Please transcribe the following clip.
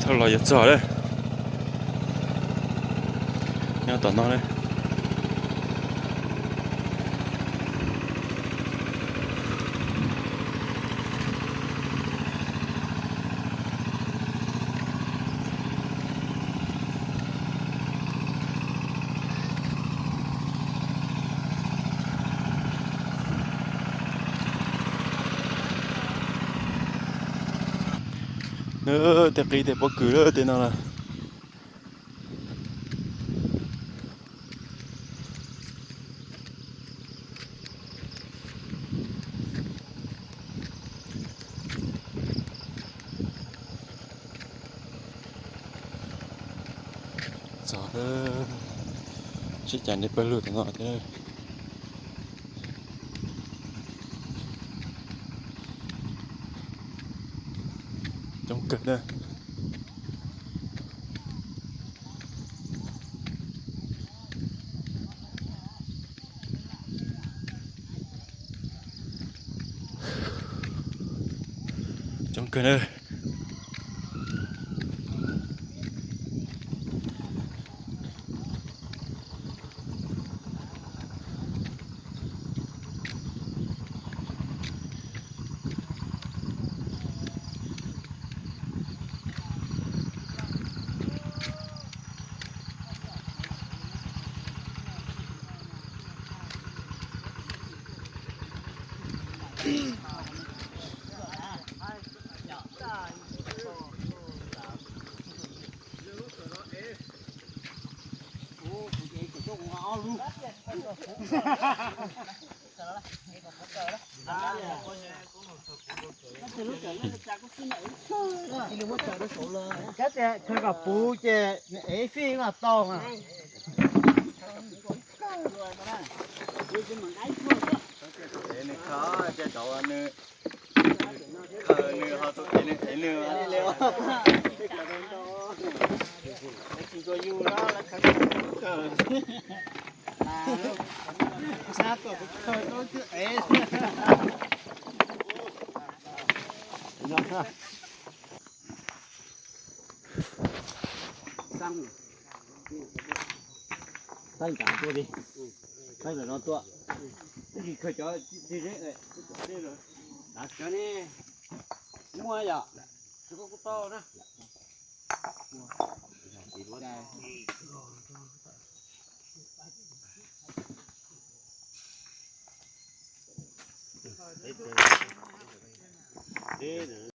Dhau los yuav txog lawm. Nyob tom no na. Tej qis tej pob kws lawm tej no na. Txog, sib cav nres pawg lug tom no thiab. Coob kawg na. Coob kawg na. Khaws kom puv ces ev fij mas tau mas. Nws khaws ces nws, khaws nws ho tus ev nws ev nws. Tsis tshua yus na, lawv khaws khaws. Sab kom kuv khaws tau twb ev. Taij nram tuaj li, taij nram no tuaj. Ib tsis khaws cov txiv zeb, cov ne, muaj yom, tsis koj kuj tau na.